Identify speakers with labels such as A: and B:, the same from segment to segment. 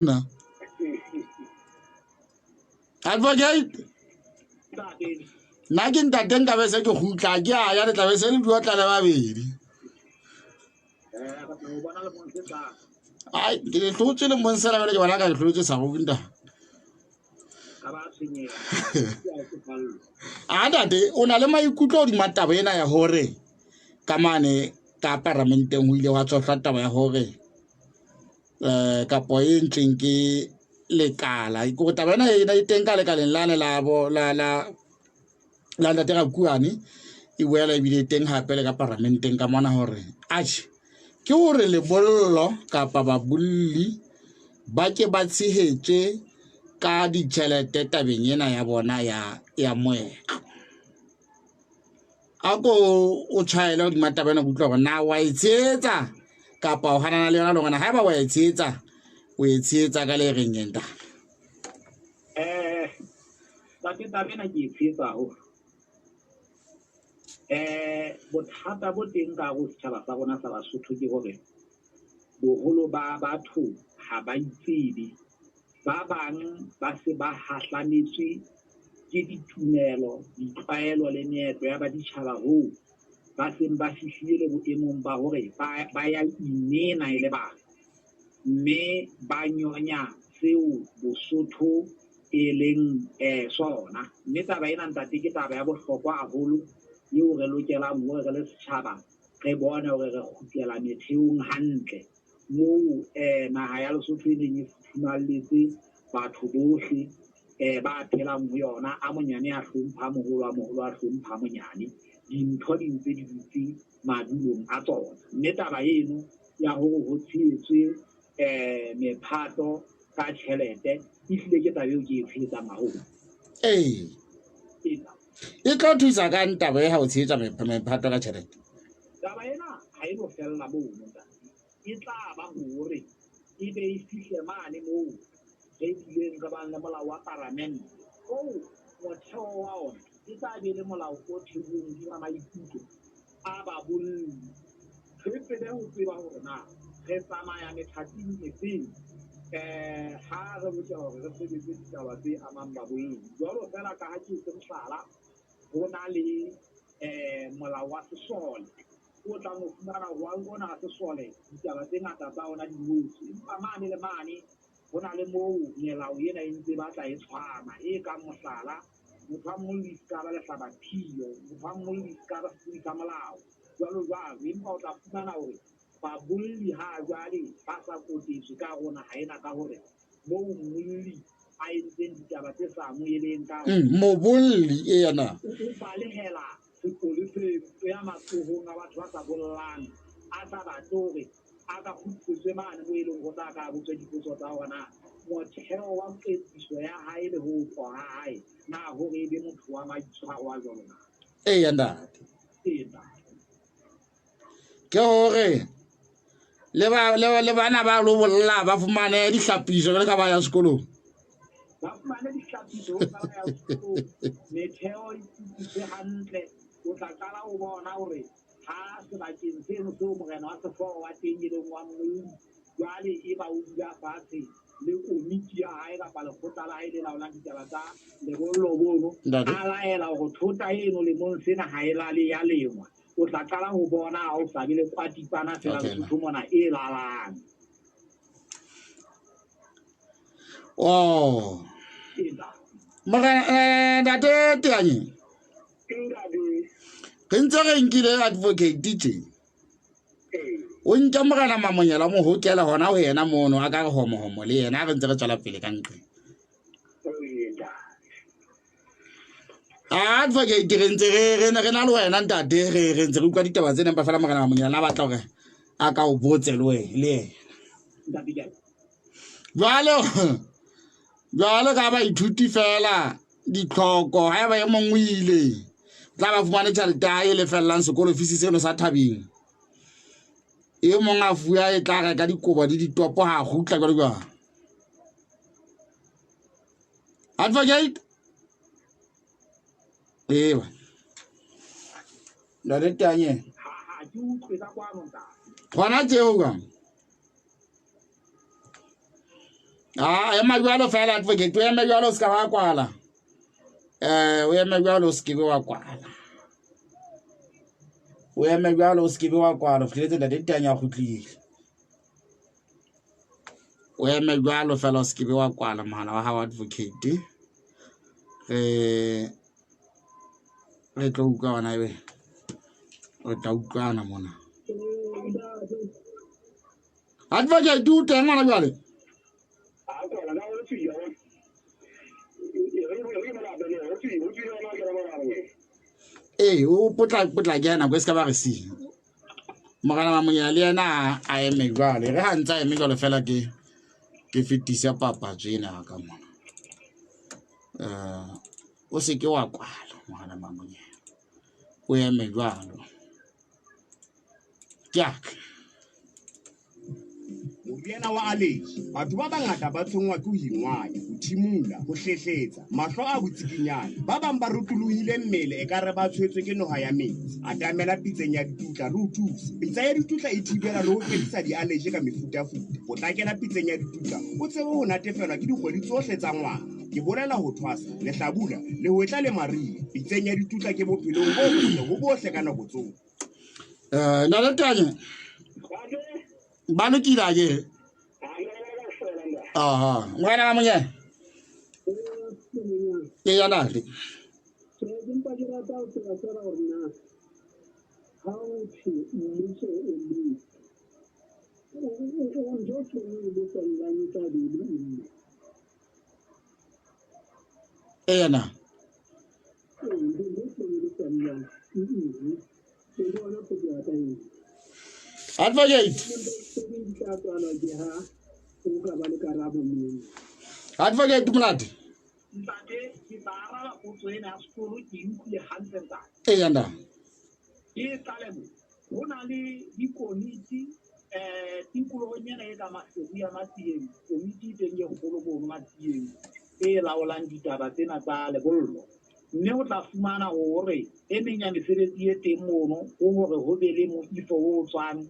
A: Nna advocate, nna ke ntate, nka be se ke gutla ke a ya, le tlabe se le duotla le babedi. Ai, ke le hlotse le mong sela, bjale ke bona ka ke hlotse sa go nta. A ntate, o na le maikutlo hodima taba ena ya hore ka mane ka paramenteng ho ile wa tsohlwa taba ya hore kapo e ntleng ke lekala, ke gore taba ena ena e teng ka lekaleng lane la bo la la la ntate Rakuane, e boela ebile e teng hape le ka paramenteng ka mona, hore atjhe ke hore lebollo kapa babolli ba ke ba tshehetswe ka ditjhelete tabeng ena ya bona ya moetlo. A ko o tshwaele hodima taba ena, kutlwa hore na wa e tshehetsa kapa o hanana le yona, le hore na haeba wa e tshehetsa, o e tshehetsa ka le reng enta.
B: Ntate, taba ena ke e tshehetsa haholo. Bothata bo teng ka hare ho setjhaba sa rona sa Basotho ke hore boholo ba batho ha ba itsebe. Ba bang ba se ba hahlametswe ke ditumelo, ditlwaelo le meetlo ya baditjhaba hoo ba seng ba fihlile le boemong ba hore ba ya imena e le batho, mme ba nyonya seo Bosotho e leng sona. Mme taba ena, ntate, ke taba ya bohlokwa haholo eo re lokelang hore re le setjhaba re bone hore re kgutlela metheong hantle moo naha ya Lesotho e neng e futhumalletse batho bohle ba phelang ho yona. A monyane a hlompha a moholo, a moholo a hlompha a monyane. Dintho di ntse di dutse madulong a tsona. Mme taba eno ya hore ho tshehetswe mephato ka tjhelete ehlile ke taba eo ke e tshehetsang haholo.
A: Ee, e tlo thusa ka taba e ha o tshehetsa mephato ka tjhelete?
B: Taba ena ha e no fella mono, ntate. E tla ba hore e be e fihle mane moo re bileng re bang le molao wa paramente oo motheo wa ona e tla be le molao o theuweng hodima maikutlo a babolli. Re tsebe ho tseba hore na re tsamaya methating efeng ha re lokela hore re sebetse ditaba tse amang babolli. Jwalo feela ka ha ke etse mohlala, ho na le molao wa sesole o tlang ho fumana hore wa ona wa sesole ditaba tse ngata tsa ona di ngotswe, empa mane le mane ho na le moo melao ena e ntse batla e tshwana, e kang mohlala, motho wa mmolli se ka ba lehlabaphio, motho wa mmolli se ka ba setsebi sa molao, jwalo jwalo. Empa o tla fumana hore babolli ha jwale ba sa kotetswe ka hare ho naha ena ka hore moo mmolli a entseng ditaba tse sa amoheleng ka
A: Mobolli ena
B: o balehela sepoleseng, o ya matsohong a batho ba sa bollang, a sa batle hore a ka kgutlisetswe mane moo e leng ho tla ka botswe dipotso tsa hore na motheo wa kwetliso ya hae le ho tswa ha hae na hore e be motho wa maitshwaro a jwalo na.
A: Eya ntate.
B: Ee, ntate.
A: Ke hore le bana ba lo bolla ba fumane dihlapiso jwale ka ba ya sekolong.
B: Ba fumane dihlapiso ka ba ya sekolong, metheo e tsitsise hantle. O tla qala o bona hore ha sebakeng seno seo morena wa sehlooho wa teng e leng wa mmolli jwale e ba o dula fatshe le komiti ya hae kapa lekgotla la hae le laolang ditaba tsa lebollo bono, a laela hore thota eno lemong sena ha e lale ya lengwa, o tla qala ho bona ha o sa be le kwatipana fela Lesotho mona e lalang.
A: Oh. Morena, ntate Teanye. Re ntse re nkile advocate tje. O nke morena Mamonyela mo hokela hona ho yena mono a ka re homo homo le yena re ntse re tswela pele ka nqeng. Advocate, re ntse re ne re na le wena ntate, re ntse re utlwa ditaba tse nempa fela morena Mamonyela a batla hore a ka o botse le wena le yena. Jwale jwale ka baithuti fela ditlhoko, ha eba e mong o ile tla ba fumane tjhelete ya hae e lefellang sekolo fees seno sa thabeng, e mong a fuwa e tla reka dikobo le ditopo ha kgutla jwalo jwalo. Advocate, eba ntate Tanye gona tšeo kang. A ema jwalo fela advocate, o eme jwalo, o se ka wa kwala. O eme jwalo, o se ke be wa kwala. O eme jwalo, o se ke be wa kwala. O fihleletse ntate Tanya a kgutlile. O eme jwalo fela, o se ke be wa kwala mohala wa hao advocate. Re tlo utlwa hona ebe re tla utlwana mona. Advocate o teng hona jwale? Ee, o potlake nako e se ka ba re si. Morena Mamonya le yena a eme jwale. Re ha ntse a eme jwalo fela ke fetise papatso ena ka mona. O se ke wa kwala Morena Mamonya. O eme jwalo. Ke a tla.
C: Moriana wa allergy. Batho ba bangata ba tshwenngwa ke ho ingwaya, ho thimula, ho hlehletsa, mahlo a botsikinyane. Ba bang ba rotolohile mmele ekare ba tshwetswe ke noha ya metsi. Atamela pitseng ya ditutla re o thuse. Pitsa ya ditutla e thibela le ho fedisa di-allergy ka mefutafuta. Potlakela pitseng ya ditutla o tsebe ho natefelwa ke dikgwedi tsohle tsa ngwaga. Ke bolela ho thwasa, lehlabula, lehwetla le mariha. Pitseng ya ditutla ke bophelong bo botle ho bohle ka nako tsohle.
A: Ntate Tanya, ba lokile akere? Aha, ngwana wa monyane. Ke ya ntate.
D: Ke mpa ke rata ho tseba fela hore na ha o thwe mmuso o lefe, o ntho e tshwere o lefellang e tla be e le nngwe.
A: Eya na.
D: Ee, ntho e tshwere o lefellang ke eng? Ke bona potso ya ka eo.
A: Advocate.
D: Tse ding di tla tswalwa ke ha o ka ba le karabo moo.
A: Advocate Monate.
B: Ntate, ke tla araba potso ena ya sekolo, ke e utlwile hantle ntate.
A: Eya ntate.
B: Ke qale mo. Ho na le dikomiti tikolohong ena e ka Maseru ya Matsieng, komiti e teng e kgolo mono Matsieng e laolang ditaba tsena tsa lebollo. Mme o tla fumana hore e meng ya mesebetsi e teng mono ho hore ho be le moifo o tswang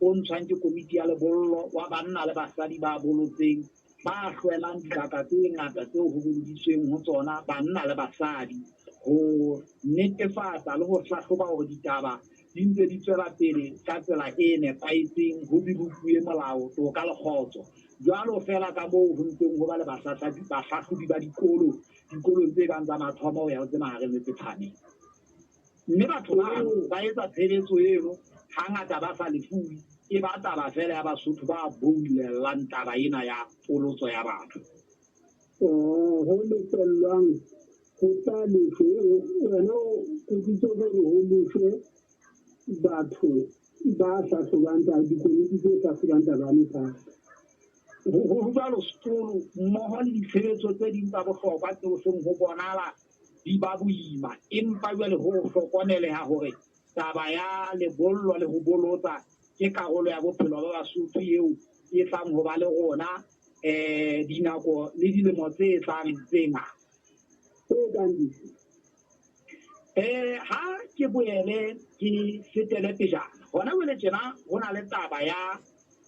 B: o ntshwang ke komiti ya lebollo wa banna le basadi ba bolotseng ba hlwelang dibaka tse ngata tseo ho boloditsweng ho tsona banna le basadi ho netefatsa le ho hlahloba hore ditaba di ntse di tswela pele ka tsela e nepahetseng, ho bilokuwe molao, toka le kgotso. Jwalo fela ka moo ho ntseng ho ba le bahlahlobi ba dikolo, dikolong tse kang tsa mathomo ho ya ho tse mahareng le tse phahameng. Mme batho bano ba etsa tshebetso eno hangata ba sa lefuwe, e ba taba fela ya Basotho ba boulellang taba ena ya polotso ya batho.
D: Ho lefellwang ho tla lefe, wena o kutlwitse hore ho lefe batho ba hlahlobang tsa dikomiti tse hlahlobang taba ya mephato.
B: Ho jwalo sekolo mmoho le ditshebetso tse ding tsa bohlokwa tseo seng ho bonahala di ba boima, empa jwale ho hlokomeleha hore taba ya lebollo le ho bolotsa ke karolo ya bophelo ba Basotho eo e tlang ho ba le rona dinako le dilemo tse tlang tse ngata.
D: Tse kang dife?
B: Ha ke boele ke fetele pejana, hona jwale tjena ho na le taba ya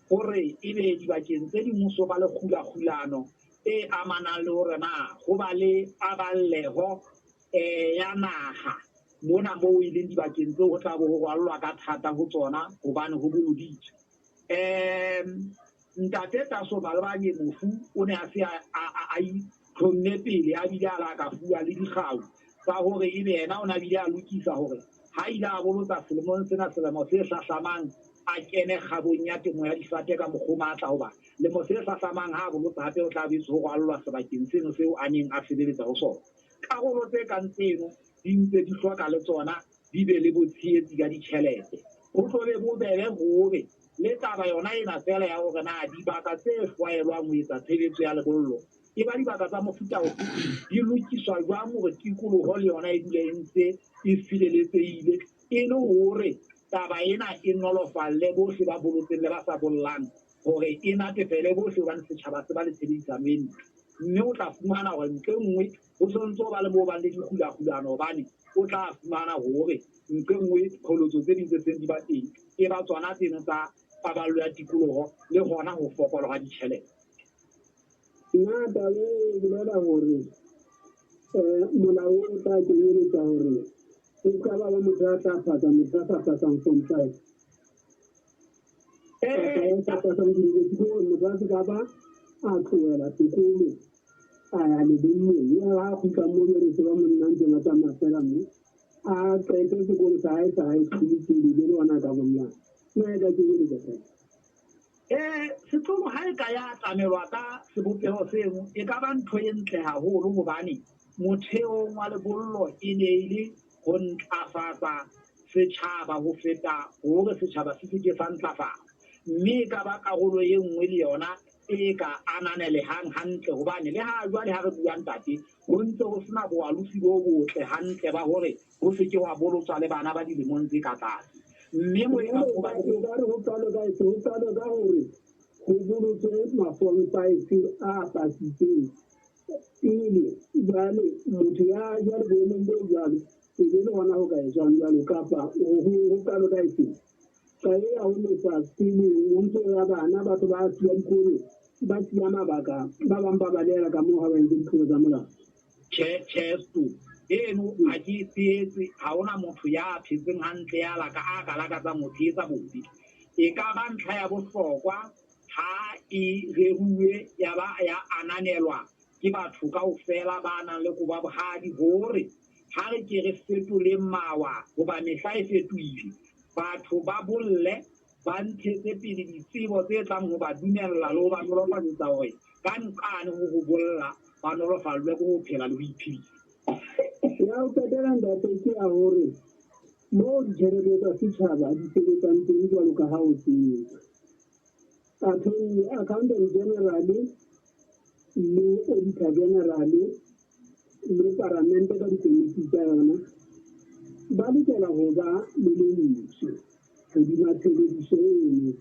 B: hore ebe dibakeng tse ding ho so ba le kgulakgulano e amanang le hore na ho ba le paballeho ya naha mona moo e leng dibakeng tseo ho tla bo ho rwallwa ka thata ho tsona hobane ho boloditswe. Ntate Taso Malebanye mofu o ne a se a itlhomme pele a bile a la ka fuwa le dikgau tsa hore ebe yena o ne a bile a lokisa hore ha ile a bolotsa selemong sena selemo se hlahlamang a kene kgabong ya temo ya difate ka mokgwa o matla, hoba lemo se hlahlamang ha a bolotsa hape o tla betse ho rwallwa sebakeng seno seo a neng a sebeletsa ho sona. Karolo tse kang tseno di ntse di hloka le tsona di be le botshehetsi ka ditjhelete. Ho tlo be bobebe hore le taba yona ena fela ya hore na dibaka tse hlwaelwang ho etsa tshebetso ya lebollo e ba dibaka tsa mofuta ofe, di lokiswa jwang hore tikoloho le yona e dule e ntse e sireletsehile, e le hore taba ena e nolofalle bohle ba bolotseng le ba sa bollang hore e natefele bohle, hobane setjhaba se ba le tshebedisano e ntle. Mme o tla fumana hore ntle nngwe ho sontso ba le moo bang le dikgulakgulano, hobane o tla fumana hore ntle nngwe qholotso tse ding tse seng di ba teng e ba tsona tseno tsa paballo ya tikoloho le hona ho fokola ha ditjhelete.
D: Na taba e bolela hore molao o tla kenyeletsa hore ho ka ba motho a tla pasa, motho a sa pasang form 5. Kapa ya sa pasang university, hore motho a se ka ba a tlohela sekolo a ya lebollong. Ya ha kgutla moo jwale se ba monna ntseng a tsamaya fela mo. A qete sekolo sa hae sa high school pele be le hona a ka bollang. Na e ka kenyeletsa taba?
B: Sekolo ha e ka ya tlamelwa ka sebopeho seno, e ka ba ntho e ntle haholo hobane motheong wa lebollo e ne e le ho ntlafatsa setjhaba ho feta hore setjhaba se se ke sa ntlafala. Mme e ka ba karolo e nngwe le yona e ka ananelehang hantle hobane le ha jwale ha re bua ntate, ho ntse ho sena boalosi bo botle hantle ba hore ho se ke wa bolotswa le bana ba dilemong tse ka tlase. Mme
D: Ekare ho qalwe ka etse, ho qalwe ka hore ho bolotswe ma-form 5 a pasitseng pele. Jwale motho ya jwale boemong bo jwalo, e be le hona ho ka etswang jwalo, kapa ho qalwe ka efeng? Ka e ya ho lefa pele ho ntso ya bana, batho ba siya dikolo, ba siya mabaka, ba bang ba balehela ka moo ha ba entse ditlolo tsa molao.
B: Tjhe, tjhe, Stu. Eno ha ke e tshehetse, ha hona motho ya phetseng hantle ya laka a ka lakatsang ho tshehetsa bobe. E ka ba ntlha ya bohlokwa ha e reruwe ya ba ya ananelwa ke batho kaofela ba nang le kobo ya bohadi hore ha re ke re fetoleng mawa hoba mehla e fetohile. Batho ba bolle, ba ntshetse pele ditsebo tse tlang ho ba dumella le ho ba nolofaletsa hore ka nqane ho ho bolla ba nolofallwe ke ho phela le ho iphedisa.
D: Ya ho qetela ntate ke ya hore moo ditjhelete tsa setjhaba di sebetsang teng jwalo ka ha o tseba. Accountant General le Auditor General le Paramente ka dikomiti tsa yona ba lokela ho ba le lentswe hodima tshebediso eno.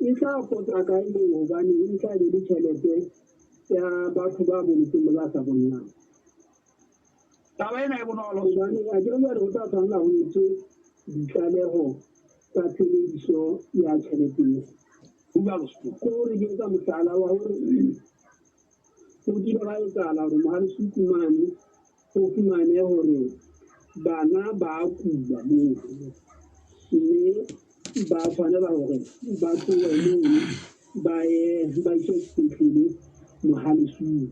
D: E tla potlaka e leng hobane e tla be le tjhelete ya batho ba bolotseng le ba sa bollang.
B: Taba ena e bonolo.
D: Hobane akere jwale ho tla tshwanela ho etswe ditlaleho tsa tshebediso ya tjhelete eo.
B: Ho jwalo, Stu.
D: Ke hore ke etsa mohlala wa hore ho kile hwa etsahala hore Mohalesuku mane ho fumane hore bana ba kula moo, mme ba tshwanela hore ba tlohe mono ba ye ba iswe sepetlele Mohalesuku.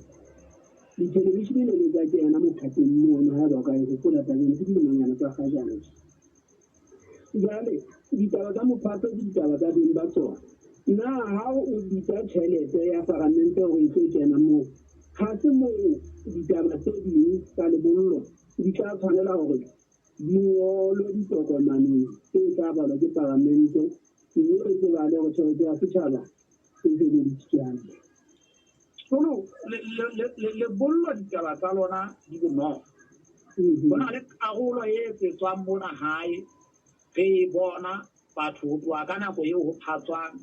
D: Dithelevishene ne tsa kena mophatong mono haeba o ka e hopola tabeng, ke dilemonyana tsa kgajana. Jwale ditaba tsa mophato ke ditaba tsa beng ba tsona. Na ha o bitsa tjhelete ya paramente hore e tlo kena moo, ha se moo ditaba tse ding tsa lebollo di tla tshwanela hore di ngolwe ditokomaneng tse tla balwa ke paramente, mme re tsebale hore tjhelete ya setjhaba e sebedisitswe hantle.
B: Solo lebollo ditaba tsa lona di bonolo. Ho na le karolo e etsetswang mona hae, re e bona batho ho tloha ka nako eo ho phatswang,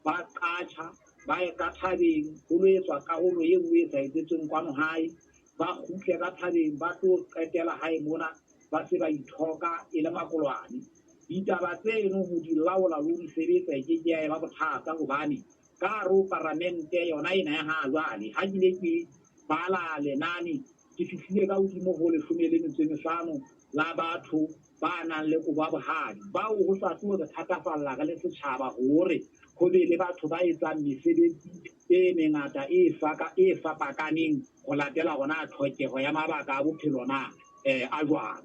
B: ba qatjha, ba ye ka thabeng, ho lo etswa karolo e nngwe e sa etsetsweng kwano hae, ba kgutle ka thabeng, ba tlo qetela hae mona, ba se ba ithoka e le makolwane. Ditaba tseno ho di laola le ho di sebetsa e ke ke ya eba bothata hobane ka hare ho paramente yona ena ya ha jwale, ha ke ne ke bala lenane, ke fihlile ka hodimo ho 15 la batho ba nang le kobo ya bohadi, bao ho sa tlo re thatafalla re le setjhaba hore ho be le batho ba etsang mesebetsi e mengata e fapakaneng ho latela hona tlhokeho ya mabaka a bophelo na a jwang.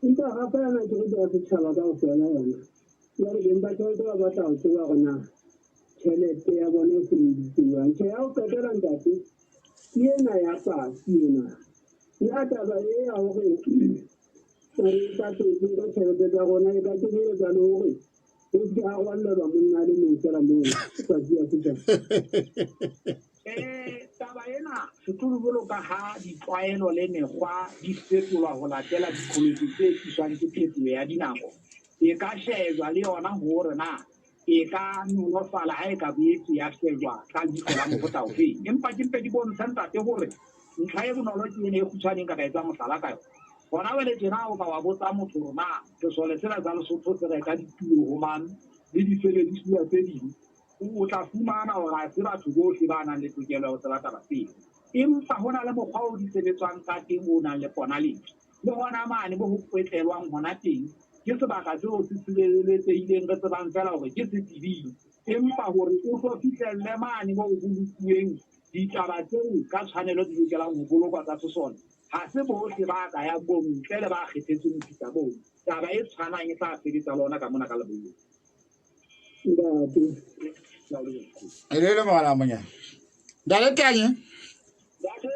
D: Empa hape yona ke re ya setjhaba kaofela yona. Jwale beng ba tjhelete ba batla ho tseba hore na tjhelete ya bona e sebedisitswe jwang. Tjhe, ya ho qetela ntate, ke ena ya patsi ena. Na taba e ya hore re patetse ka tjhelete tsa rona e ka kenyeletsa le hore ho se ke ha rwallelwa monna a le mong feela moo patsi ya setjhaba.
B: Taba ena setulu jwalo ka ha ditlwaelo le mekgwa di fetolwa ho latela diqholotso tse tliswang ke phetoho ya dinako, e ka shejwa le yona hore na e ka nolofala ha e ka boetse ya shejwa ka leihlo la mofuta ofeng. Empa ke mpe di bontshe ntate hore ntlha e bonolo ke ena e kgutshwane nka ka etsa mohlala ka yona. Hona jwale tjena o ka wa botsa motho hore na sesole sena sa Lesotho se reka ditulo ho mang le disebedisuwa tse ding, O tla fumana hore ha se batho bohle ba nang le tokelo ya ho tseba taba tseo. Empa ho na le mokgwa o di sebetswang ka teng o nang le ponaletso. Le hona mane mo ho kwetlelwang hona teng, ke sebaka seo se sireletsehileng re tsebang feela hore ke setebing. Empa hore o tlo fihlelle mane moo ho bolokuweng ditaba tseo ka tshwanelo di lokelang ho bolokwa tsa sesole, ha se bohle ba ka yang mono ntle le ba kgethetsweng ho fihla mono. Taba e tshwanang e tla sebetsa le hona ka mona ka lebollong.
D: Ntate.
A: E le le mogala monyana. Ntate Tanye.
B: Ntate.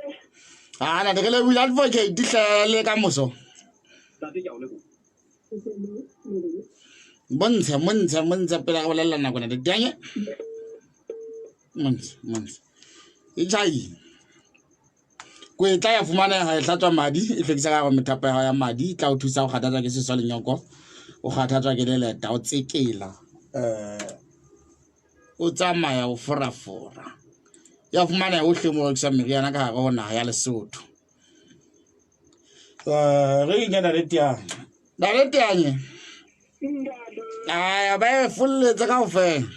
A: Ah, ntate ke lebohile advocate hle le ka moso.
B: Ntate ke a o leboha.
A: Bontshe, bontshe, bontshe pele re bolelela nako ntate Tanye. Montshe, montshe. E tjhaile. Kwetla ya fumaneha e hlatswa madi, e hlwekisa ka hare methapo ya hao ya madi, e tla o thusa ho kgathatswa ke seswa lenyoko, o kgathatswa ke leleta, o tsekela, o tsamaya o forafora. Ya fumaneha hohle mo rekiswang meriana ka hare ho naha ya Lesotho. Re ke ntate Teanye. Ntate Teanye. Aya ba e folletse kaofela.